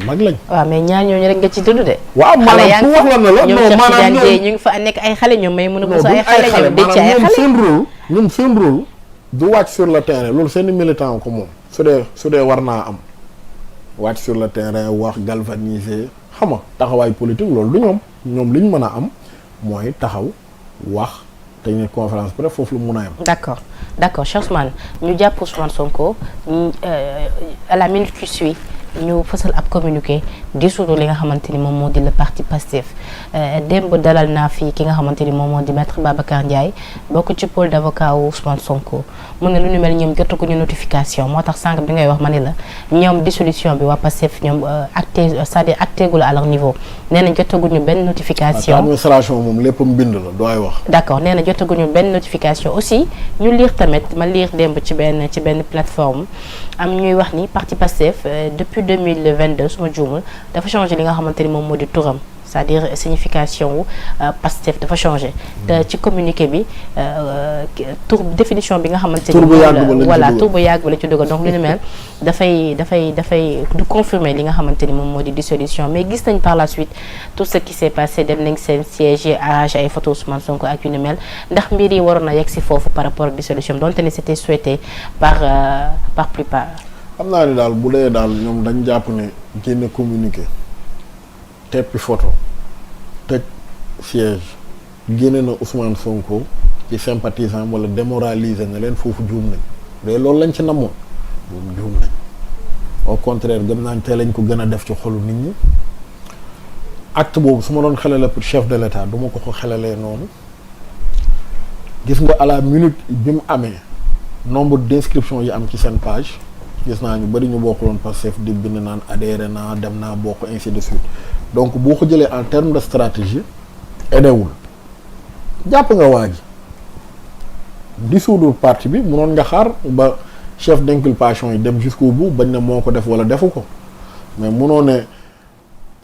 mag lañ. waaw mais ñaar ñooñu rek nga ci tudd de. waaw maanaam pour wax la ne la non maanaam ñoom ñu ngi fa nekk ay xale ñoom may mën a ay xale ñoom denc ay xale ñoom seen rôle du wàcc sur le terrain loolu seen militant ko moom su dee war naa am wàcc sur le terrain wax galvaniser xam nga taxawaay politique loolu du ñoom li ñu mën a am mooy taxaw wax te ñu conférence peut-être foofu lu mun a yem. d'accord Cheikh Ousmane ñu jàpp Ousmane Sonko à la minute qui suit ñu fësal ab communiqué dissoudre li nga xamante ni moom moo di le parti Pastef démb dalal naa fii ki nga xamante ni moom moo di maître Babacar Ndiaye bokk ci pôle d'avocat wu Ousmane Sonko mu ne lu ñu mel ñoom jotaguñu notification moo tax sànq bi ngay wax ma ni la ñoom dissolution bi waa Pastef ñoom acté c'est-à-dire actégul à leur niveau nee na jotaguñu benn notification. administration moom lépp mbind la dooy wax. d'accord nee na jotaguñu benn notification aussi ñu lire tamit ma lire démb ci benn plateforme am ñuy wax ni parti Pastef depuis 2022 su ma juumul dafa changé li nga xamante ni moom moo di turam c'est-à-dire signification wu Pastef dafa changé te ci communiqué bi tur définition bi nga xamante ni voilà tur bu yàgg ba la ci dugal donc lu ñu mel dafay du confirmer li nga xamante ni moom moo di dissolution mais gis nañ par la suite tout ce qui s'est passé dem nañ seen siège arrangé ay photos Ousmane Sonko ak yu ni mel ndax mbir yi waroon na yegg si foofu par rapport ak dissolution donte ni c'était souhaité par plupart. xam naa ni daal bu dee daal ñoom dañ jàpp ne génne communiqué teppi photo tëj siège génne na Ousmane Sonko ci sympathisant wala démoraliser na leen foofu juum nañ mais loolu lañ ci namoon boobu juum nañ au contraire gëm naa te lañ ko gën a def ci xolu nit ñi acte boobu su ma doon xelale pour chef de l'État du ma ko xelalee noonu gis nga à la minute bi mu amee nombre d'inscriptions yi am ci seen page gis naa ñu bari ñu bokkuloon Pastef di bind naan adhéré naa dem naa bokk ainsi de suite donc boo ko jëlee en terme de stratégie edewul jàpp nga waa ji dissoudre parti bi munoon nga xaar ba chef d'inculpation yi dem jusqu'au bout bañ na moo ko def wala defu ko mais munoo ne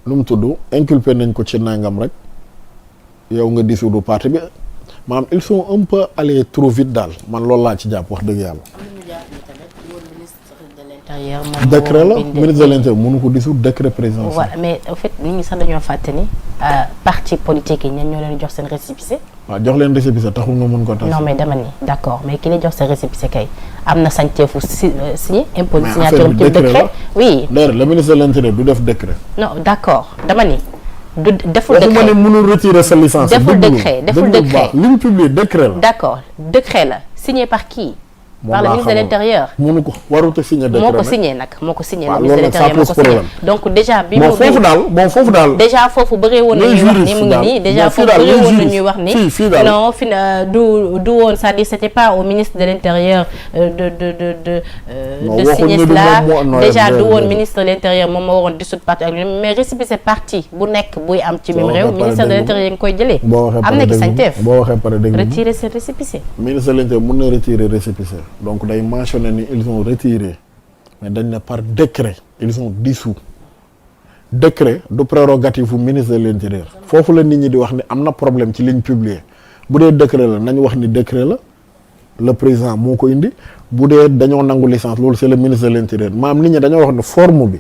lu mu tudd inculpé nañ ko ci nangam rek yow nga dissoudre parti bi maanaam ils sont un peu allés trop vite daal man loolu laa ci jàpp wax dëgg yàlla. décret la ministre de l'Intérieur mënu ko dissoudre décret présidentiel. voilà mais en fait nit ñi sax dañoo fàtte ni parti politique yi ñan ñoo leen jox seen récépissé. waaw jox leen récépissé taxul nga mën ko tas. non mais dama ni d'accord mais ki lay jox sa récépissé kay am na sañteefu signé impôt signature ci décret oui. d'ailleurs le ministre de l'Intérieur du def décret. non d'accord dama ni. deful décret waxuma ne mënul retirer sa licence. deful décret li ñu publié décret la. d'accord décret la signé par qui. par le ministre de l'Intérieur. mënu ko warut a signé décret moo ko signé nag moo ko signé. le ministre de l'Intérieur moo ko signé donc déjà. bi mu foofu daal. déjà foofu bëree woon na ñuy wax ni mu ngi nii déjà foofu bëree woon na ñuy wax ni. non fi du woon c'est-à-dire c'était pas au ministre de l'Intérieur de signer cela déjà du woon ministre de l'Intérieur moom moo waroon dissoudre parti ak mais récépissé parti bu nekk buy am ci même réew ministre de l'Intérieur nga koy jëlee. am na ki sañteef boo waxee pare dégg retirer ses récépissés. ministre de l'Intérieur mën na retirer récépissé. donc day mentionné ni ils ont retiré mais dañ ne par décret ils ont dissous décret du prérogative bu ministre de l'Intérieur foofu la nit ñi di wax ni am na problème ci ligne publiée bu dee décret la nañ wax ni décret la le président moo ko indi bu dee dañoo nangu licence loolu c'est le ministre de l'Intérieur maam nit ñi dañoo wax ni forme bi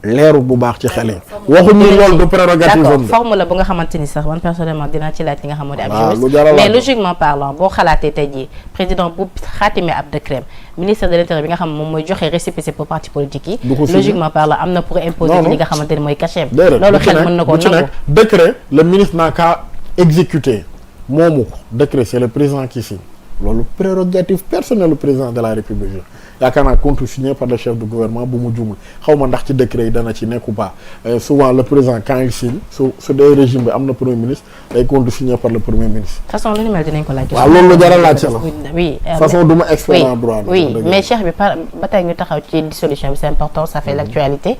leeru bu baax ci xel yi waxuñu loolu du prérogative d'accord forme la bu nga xamante ni sax man personnellement dinaa ci laaj li nga xam moo di ab juriste mais mais logiquement parlant boo xalaatee tey jii président bu xaatimee ab décret ministre de l'Intérieur bi nga xam moom mooy joxe récépissé pour parti politique yi logiquement parlant am na pour imposer li nga xamante ni mooy cachet loolu xel mën na ko nangu décret le ministre n'a qu'à exécuter moomu ko décret c'est le président qui signe loolu prérogative personnelle du président de la République yaakaar naa contresigné par le chef du gouvernement bu mu jumul xaw ma ndax ci décret yi dana ci nekk ou pas souvent le président quand il signe su dee régime bi am na premier ministre day contresigné par le premier ministre. façon lu ni mel dinañ ko laaj. waaw loolu la jar a laaj la. oui façon du ma expert en droit. oui mais Cheikh bi ba tey ñu taxaw ci dissolution bi c'est important ça fait l'actualité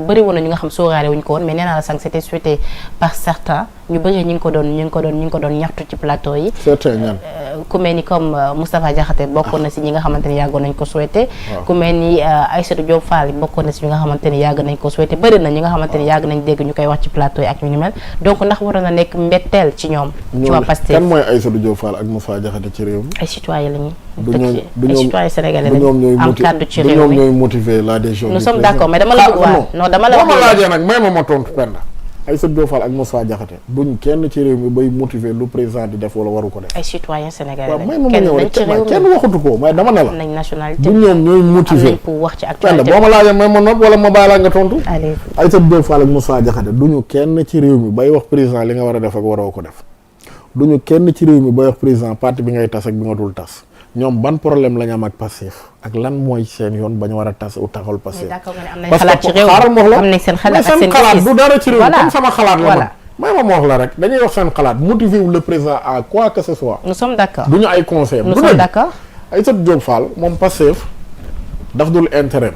bëri woon na ñu nga xam sóoraale wuñ ko woon mais nee naa la sànq c'était souhaité par certains ñu bëri ñu ngi ko doon ñaxtu ci plateau yi. certains ñan. ku mel ni comme Moustapha Diakhaté bokkoon na si ñi nga xamante ni yàggoon nañ ko souhaité. ku mel ni Aïssatou Diop Fall bokkoon na si ñi nga xamante ni yàgg nañ ko souhaité bëri na ñi nga xamante ni yàgg nañ dégg ñu koy wax ci plateau yi ak ñu ni mel donc ndax waroon na nekk mbetteel ci ñoom. ci waa Pastef kan mooy Aïssatou Diop Fall ak Moustapha Diakhaté ci réew mi. ay citoyens lañu. ay citoyens sénégalais lañu am kàddu ci réew mi ñooy motiver la décision. nous sommes d'accord mais dama la bëgg waa non dama la wax ma laajee nag may ma tontu Penda. Aïssatou Diop Fall ak Moustapha Diakhaté duñ kenn ci réew mi bay motiver lu président di def wala waru ko def. ay citoyens sénégalais waaw may ma ñëw rek kenn waxatu ko mais dama ne la. nañ nationalité du ñoom ñooy motiver am nañ pour wax ci actualité Penda boo ma laajee may ma nopp wala ma bàyyi la nga tontu. allez Aïssatou Diop Fall ak Moustapha Diakhaté duñu kenn ci réew mi bay wax président li nga war a def ak waroo ko def duñu kenn ci réew mi bay wax président parti bi ngay tas ak bi nga dul tas ñoom ban problème la ñu am ak Pastef ak lan mooy seen yoon ba ñu war a tas u taxawal Pastef. parce que xaaral ma wax la am nañ seen xalaat ak seen xalaat du dara ci réew mi comme sama xalaat la voilà may ma wax la rek dañuy wax seen xalaat motiver le président à quoi que ce soit. nous sommes d'accord du ñu ay conseil nous sommes d'accord. Aïssatou Diop Fall moom Pastef daf dul intérêt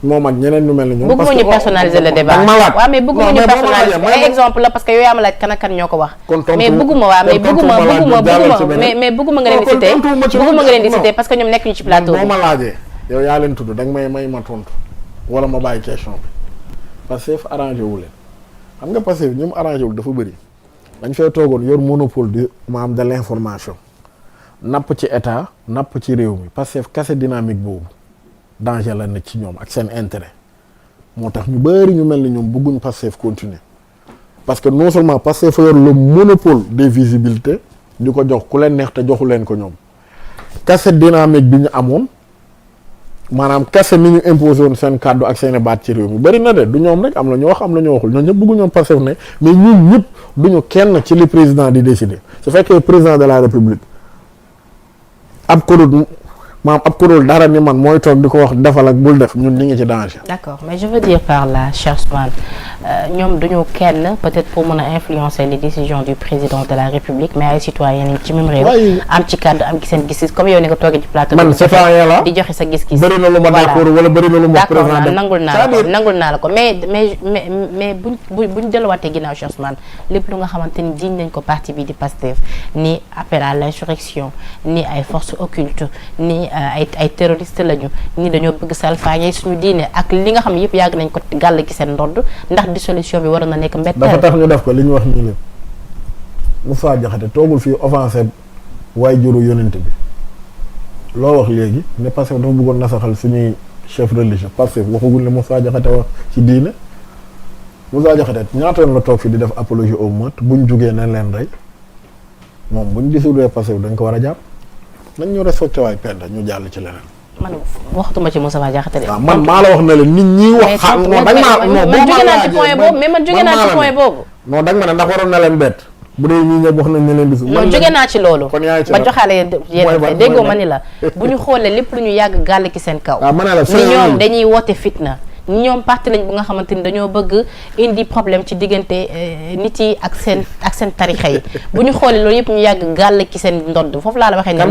moom ak ñeneen ñu mel ni ñoom. bëgguma ñu personnaliser le débat waaw mais bëgguma ñu personnaliser ay exemple la parce que yow yaa ma laaj kan ak kan ñoo ko wax. mais bëgguma waaw mais bëgguma nga leen di citer bëgguma nga leen di citer parce que ñoom nekk ñu ci plateau bi. boo ma laajee yow yaa leen tudd danga may ma tontu wala ma bàyyi question bi Pastef arrangé wu leen xam nga Pastef ñoom arrangé wul dafa bëri dañ fay toogoon yor monopole de maanaam de l'information napp ci état napp ci réew mi Pastef kase dynamique boobu danger la ne ci ñoom ak seen intérêt moo tax ñu bëri ñu mel ni ñoom bëgguñ Pastef continuer parce que non seulement Pastef fa yor le monopole des visibilités di ko jox ku leen neex te joxu leen ko ñoom kase dynamique bi ñu amoon maanaam kase ni ñu imposé woon seen kàddu ak seen baat ci réew mi bëri na de du ñoom rek am na ñu wax am na ñu waxul ñoom ñëpp bëggu ñoom Pastef ne mais ñun ñëpp duñu kenn ci li président di décider su fekkee président de la république ab kuréel maanaam ab kuréel dara ni man mooy toog di ko wax defal ak bul def ñun ñu ngi ci danger. d'accord mais je veux dire par là cher Ousmane ñoom duñu kenn peut-être pour mën a influencer les décisions du président de la république mais ay citoyens yi ci même réew. am ci kàddu am ci seen gis-gis comme yow ni nga toogee ci plateau. man citoyen la di joxe sa gis-gis. bëri na lu ma d'accord wala bëri na lu ma président d'accord nangul naa la ko mais buñ delluwaatee ginnaaw cher Ousmane lépp lu nga xamante ni jiñ nañ ko parti bi di Pastef ni appel à l'insurrection ni ay forces occultes ni ay terroristes lañu ni dañoo bëgg salfaañe suñu diine ak li nga xam ne yëpp yàgg nañ ko gàll ci seen ndodd ndax dissolution bi war na nekk mbetteel. dafa tax ñu def ko li ñu wax nii lépp Moustapha Diakhaté toogul fii offensé waaye juru yonent bi loo wax léegi ne parce que dafa bëggoon nasaxal suñuy chef religieux parce que waxagul ne Moustapha Diakhaté wax ci diine Moustapha Diakhaté ñaata yoon la toog fi di def apologie au meurtre buñ jugee nañ leen rey moom buñ dissoudre parce que dañ ko war a jàpp nañ ñu respecté waay Penda ñu jàll ci leneen. man waxatuma ci Moustapha Diakhaté de. waaw man maa la wax ne la nit ñi wax. xam non dañ maa non man jóge naa ci point boobu mais man jóge naa ci point boobu. non dañ ma ne ndax waroon na leen bett bu dee ñii ñëpp wax nañ ne leen di. non jóge naa ci loolu. kon yaa ngi ci ba joxaale yéen déggoo ma ni la bu ñu xoolee lépp lu ñu yàgg gàll ci seen kaw. waaw ma ne la ni ñoom dañuy woote fitna. ñoom parti lañ bu nga xamante ni dañoo bëgg indi problème ci diggante nit yi ak seen tarixa yi bu ñu xoolee loolu yëpp ñu yàgg gàll ci seen ndodd foofu laa la waxee ne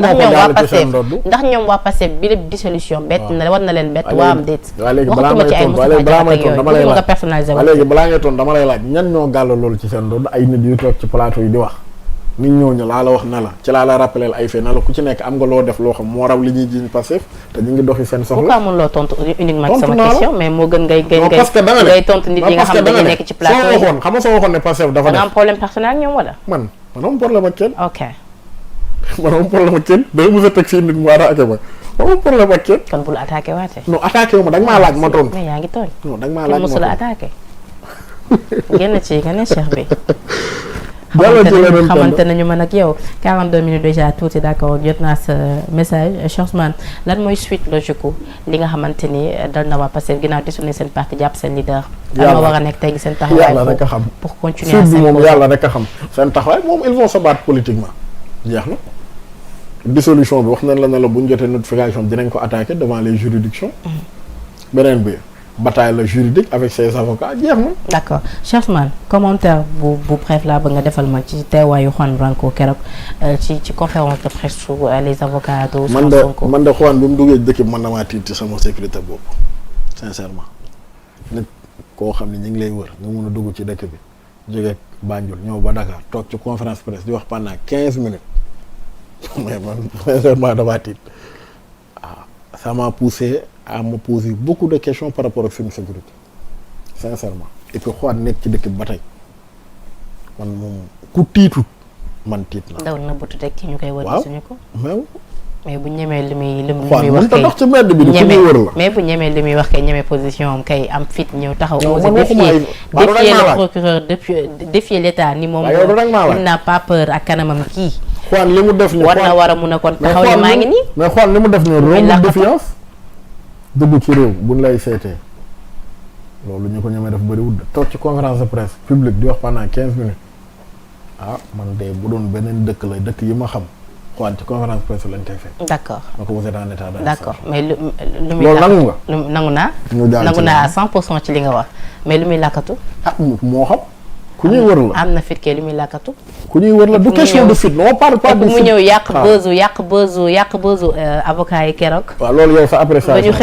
ndax ñoom waa Pastef bi lépp dissolution bett na war na leen bett waa am déet waxtuma ci ay Moustapha Diakhaté yooyu bëgg nga personnalisé wa léegi balaa ngay toon dama lay laaj ñan ñoo gàll loolu ci seen ndodd ay nit yu toog ci plateau yi di wax nit ñooñu laa la wax na la ci laa la rappelé ay fait na la ku ci nekk am nga loo def loo xam moo raw li ñuy jiñ Pastef te ñu ngi doxi seen soxla. pourquoi mun loo tontu uniquement ci sama question mais moo gën ngay tontu nit yi nga xam ne dañu nekk ci plateau soo waxoon xam nga soo waxoon ne Pastef dafa def am problème personnel ak ñoom wala man am problème ak kenn ok man am problème ak kenn day mos a teg fii nit mu attaqué ma am problème ak kenn kon bul attaqué waate non attaqué wu ma da nga maa laaj ma tontu mais yaa ngi tooñ non da nga maa laaj ma tontu la attaqué génn ci nga ne Cheikh bi xamante nañu man ak yow 42 minutes déjà tuuti d'accord jot naa sa message Cheikh Ousmane lan mooy suite logique li nga xamante ni dal na waa Pastef ginnaaw di suñu seen parti jàpp seen leader lan moo war a nekk tey seen taxawaay yàlla rek a xam pour continuer suite bi moom yàlla rek a xam seen taxawaay moom ils vont se battre politiquement jeex na dissolution bi wax nañ la ne la bu ñu jotee notification dinañ ko attaquer devant les juridictions beneen bi bataille la juridique avec ses avocats jeex na. d'accord Cheikh Ousmane commentaire bu bref laa bëgg nga defal ma ci teewaayu Juan Branco keroog ci conférence de presse su les avocats de Ousmane Sonko. man de Juan bi mu duggee dëkk bi man damaa tiit ci sama sécurité boobu sincèrement nit koo xam ne ñu ngi lay wër nga mun a dugg ci dëkk bi jógee Banjul ñëw ba Dakar toog ci conférence presse di wax pendant 15 minutes mais man sincèrement damaa tiit ça m'a poussé à me poser beaucoup de questions par rapport ak suñu sécurité sincèrement et puis xool nekk ci dëkk bi ba tey man moom ku tiitut man tiit na. daw na bëtu teg ñu koy wër. waaw suñu ko. mais bu ñemee li muy wax kay dox ci mbedd bi di ku ñuy wër la. mais bu ñemee li muy wax kay ñemee position am kay am fit ñëw taxaw. man défier le procureur défier l'état ni moom. il n'a pas peur ak kanamam kii. xool li mu def nii war na war a mun a kon taxaw ni maa ngi nii. mais xool li mu def nii romb défiance dugg ci réew buñ lay seetee loolu ñu ko ñemee def bëriwul toog ci conférence de presse publique di wax pendant 15 minutes man de bu doon beneen dëkk la dëkk yi ma xam xool ci conférence de presse lañ koy fekk. d'accord ma ko posé dans l'état d'accord mais lu muy. loolu nangu nga. nangu naa. nangu naa à 100% ci li nga wax mais lu muy làkkatu. moo xam. ku ñuy wër la am na fit kee lu muy làkkatu. ku ñuy wër la du question de fit on parle pas de fit. mu ñëw yàq bëzu avocat yi keroog. waaw loolu yow sa appréciation. ba ñu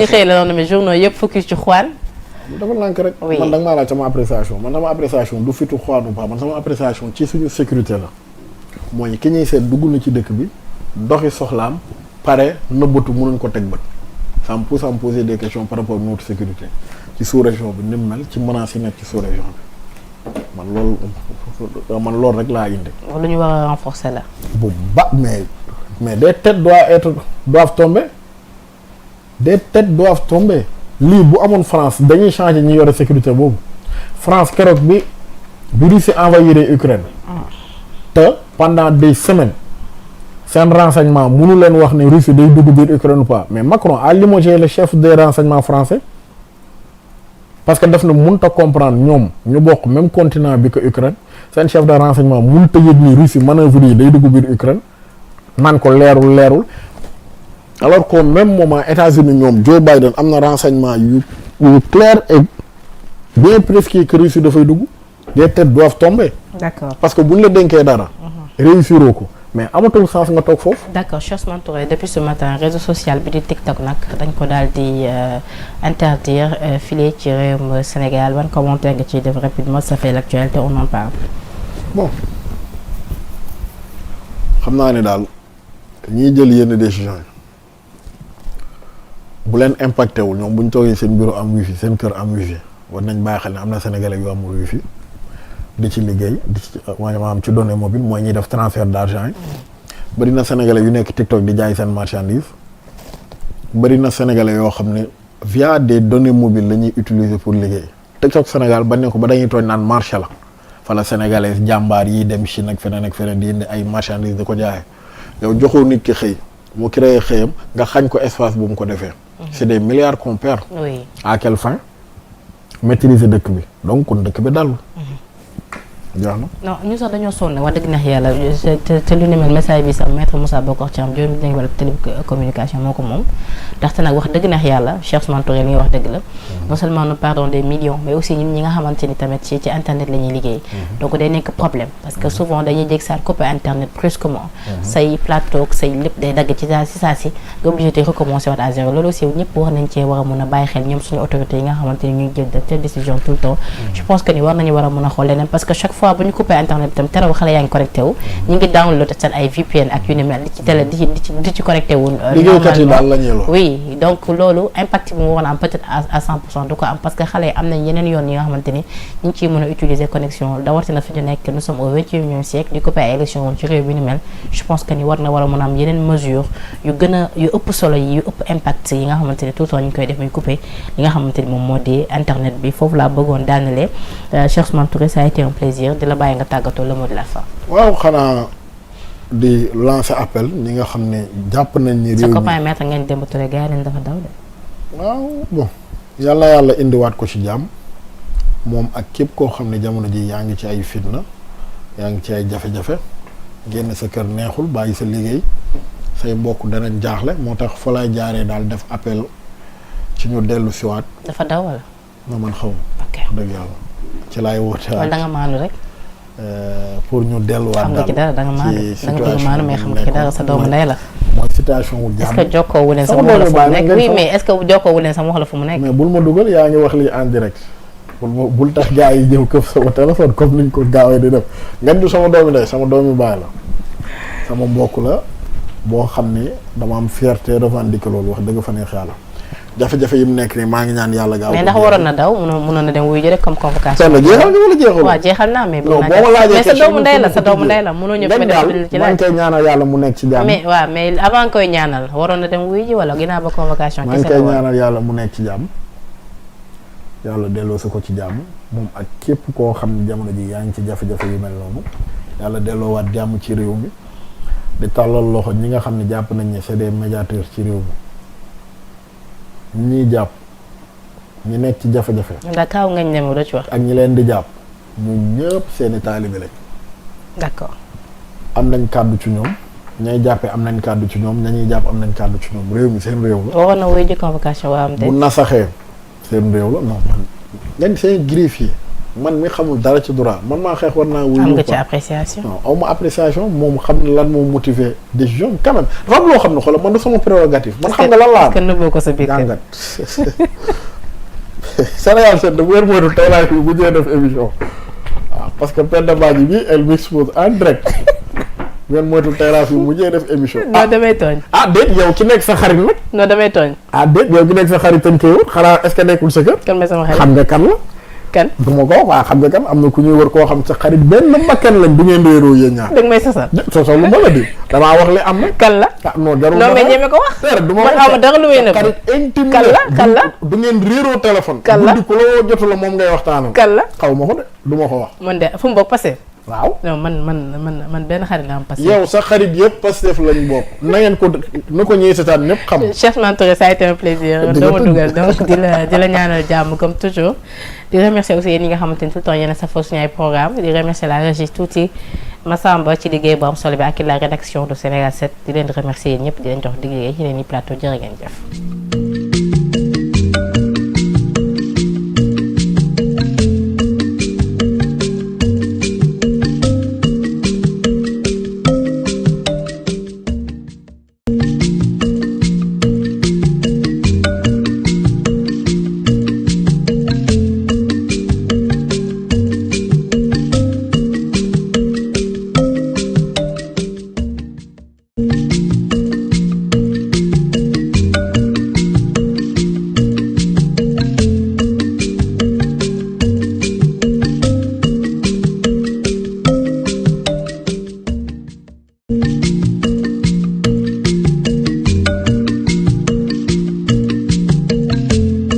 xëyee la lendemain journaux yëpp focus ci Juan. dafa lànk rek. man da nga maa laaj sama appréciation man sama appréciation du fitu Juan ou pas man sama appréciation ci suñu sécurité la. mooy ki ñuy seet dugg na ci dëkk bi doxi soxlaam pare nëbbatu mënuñ ko teg bët. ça me pousse à me poser des questions par rapport à notre sécurité ci sous-région bi ni mu mel ci menaces yi nekk ci sous-région bi. man loolu rek laa indi. lu ñu war a renforcer la. bu mais des têtes doivent tomber des têtes doivent tomber lii bu amoon France dañuy changer ñi yore sécurité boobu France keroog bi Russie envahir Ukraine. te pendant des semaines seen renseignement mënu leen wax ne Russie day dugg biir Ukraine ou pas mais Macron a limogé le chef des renseignements français. parce que daf na mënut a comprendre ñoom ñu bokk même continent bi que Ukraine seen chef de renseignement mënut a yëg ni Russie manœuvre yi day dugg biir Ukraine naan ko leerul alors qu'au même moment États-Unis ñoom Joe Biden am na renseignement yu clair et bien prescrit que Russie dafay dugg des têtes doivent tomber. D'accord. parce que buñ la dénkee dara. réussiroo ko mais amatul sens nga toog foofu. d'accord Cheikh Ousmane Touré depuis ce matin réseau social bi di TikTok nag dañ ko daal di interdire file ci réewum Sénégal ban commentaire nga ciy def rapidement ça fait l'actualité on en parle. bon xam naa ne daal ñiy jël yenn décisions yi bu leen impacté wul ñoom bu ñu toogee seen bureau am wifi seen kër am wifi war nañ bàyyi xel ne am na sénégalais yu amul wifi di ci liggéey di ci maanaam ci données mobile mooy ñuy def transfert d'argent yi. bëri na sénégalais yu nekk TikTok di jaay seen marchandise bëri na sénégalais yoo xam ne via des données mobiles la ñuy utiliser pour liggéey. TikTok Sénégal ba ne ko ba dañuy tooñ naan marché la fa la sénégalais jàmbaar yi dem Chine ak feneen di indi ay marchandises di ko jaayee yow joxoo nit ki xëy mu créé xëyam nga xañ ko espace bu mu ko defee. c'est des milliards qu'on perd. oui à quelle fin maîtriser dëkk bi donc kon dëkk bi dalul. non ñu sax dañoo sonn wax dëgg neex yàlla te lu ne mel message bi sax maître Moussa Bokar Thiam juróomi dinañ wala télécommunication moo ko moom ndaxte nag wax dëgg neex yàlla Cheikh Ousmane Touré li nga wax dëgg la non seulement nous perdons des millions mais aussi ñun ñi nga xamante ni tamit ci internet la ñuy liggéey donc day nekk problème parce que souvent dañuy jég saa coupé internet brusquement say plateau say lépp day dagg ci saa si nga obligé te recommencer waat à zéro loolu aussi ñëpp war nañ cee war a mun a bàyyi xel ñoom suñu autorités yi nga xamante ni ñuy jël de décision tout le temps je pense que ni war nañu war a mun a xool leneen parce que chaque fois bu ñu coupé internet itam terewul xale yaa ngi connecté wu ñu ngi download seen ay VPN ak yu ni mel di ci télé di ci connecté wu liggéeykat yi daal la ñuy wax oui donc loolu impact bi mu war a am peut-être à 100% du ko am parce que xale yi am nañ yeneen yoon yi nga xamante ni ñu ngi ciy mën a utiliser connexion dawatina fi ñu nekk nous sommes au 21e siècle di coupé ay élection woon ci réew bi ni mel je pense que ni war na war a mën a am yeneen mesure yu gën a yu ëpp solo yi yu ëpp impact yi nga xamante ni tout le temps ñu ngi koy def muy coupé li nga xamante ni moom moo di internet bi foofu laa bëggoon daanalee Cheikh Ousmane Touré ça a été un plaisir di la bàyyi nga tàggatoo le mot de la fin. waaw xanaa di lancer appel ñi nga xam ne jàpp nañ ni. réew mi sa copain maître ngeen Demba Touré gars yi leen dafa daw de. waaw bon yàlla indiwaat ko ci jàmm moom ak képp koo xam ne jamono ji yaa ngi ci ay fitna yaa ngi ci ay jafe-jafe génn sa kër neexul bàyyi sa liggéey say mbokk danañ jaaxle moo tax fa lay jaaree daal def appel ci ñu dellu siwaat. dafa daw wala. non man xaw ma. ok dëgg yàlla ci laay woote. wala da nga maanu rek. pour ñu delluwaat xam nga ci dara da nga maanu da nga bëgg maanu mais xam nga ci dara sa doomu ndey la. mooy situation wu jàmm. est-ce que jokkoo wu leen sama wax la fu mu nekk oui mais est-ce que jokkoo wu leen sama wax la fu mu nekk. mais bul ma dugal yaa ngi wax lii en direct bul tax gars yi ñëw këf sama téléphone comme niñ ko gaawee di def nga du sama doomi ndey sama doomi baay la. sama mbokk la boo xam ni dama am fierté revendiquer loolu wax dëgg fa neex yàlla jafe-jafe yi mu nekk nii maa ngi ñaan yàlla gaaw. mais ndax waroon na daw mënoon na dem wuyu ji rek comme convocation. jeexal nga wala jeexal. waaw jeexal naa mais. non boo ma laajee mais sa doomu ndey la sa doomu ndey la mënoo ñëw fi def ci maa ngi koy ñaanal yàlla mu nekk ci jàmm. mais waaw mais avant nga koy ñaanal waroon na dem wuyu ji wala ginnaaw ba convocation. maa ngi koy ñaanal yàlla mu nekk ci jàmm yàlla delloo sa ko ci jàmm moom ak képp koo xam ne jamono ji yaa ngi ci jafe-jafe yu mel noonu yàlla delloowaat jàmm ci réew mi di tàllal loxo ñi nga xam ne jàpp nañ ne c'est des médiateurs ci réew mi ñi jàpp ñi nekk ci jafe-jafe. ndax kaaw ngañ dem doo ci wax. ak ñi leen di jàpp ñu ñëpp seeni taalibe lañ. d'accord. am nañ kàddu ci ñoom ñay jàppee am nañ kàddu ci ñoom ñañuy jàpp am nañ kàddu ci ñoom réew mi seen réew la. waroon na wuyu ji convocation waa am de. bu nasaxee seen réew la non man ngeen seen greffier man mi xamul dara ci droit man maa xeex war naa wuyu. am nga ci appréciation. non aw ma appréciation moom xam ne lan moo motiver décision quand même dafa am loo xam ne xoolal man du sama prérogative man xam nga lan laa am. kenn nëbboo ko sa biir kër jàngat Sénégal set dafa wér mooy tey laa fi bu ñëwee def émission waaw parce que Penda Badji bi elle m'expose en direct ngeen moytu tey laa fi mujjee def émission. non damay tooñ. déet yow ki nekk sa xarit nag. non damay tooñ. déet yow ki nekk sa xarit tam koy wut xanaa est-ce que nekkul sa kër. kan mooy sama xarit xam nga kan la. kan du ma ko wax xam nga kan am na ku ñuy wër koo xam sa xarit benn bakkan lañ bu ngeen réeroo yéen ñaar. dëgg may sasal. sosal lu ma la di damaa wax li am na. kan la. non jarul non mais ñeme ko wax. du ma man xaw ma dara lu muy nëbb. xarit intime kan la kan la. du ngeen réeroo téléphone. kan la guddi ku la woo jotu la moom ngay waxtaanal. kan la xaw ma ko de du ma ko wax. man de fu mu bokk passé. waaw non man benn xarit la am passé. yow sa xarit yëpp Pastef lañ bokk. na ngeen ko na ko ñëwee seetaan ñëpp xam. Cheikh Touré ça a été un plaisir. dama dugal donc di la ñaanal jàmm comme toujours. di remercier aussi yéen ñi nga xamante ni tout le temps yéen a safoo suñu ay programme di remercier la régie tuuti Massamba ci liggéey bu am solo bi ak la rédaction de Sénégal 7 di leen remercier yéen ñëpp di leen jox liggéey ci leen i plateau jërë ngeen jëf.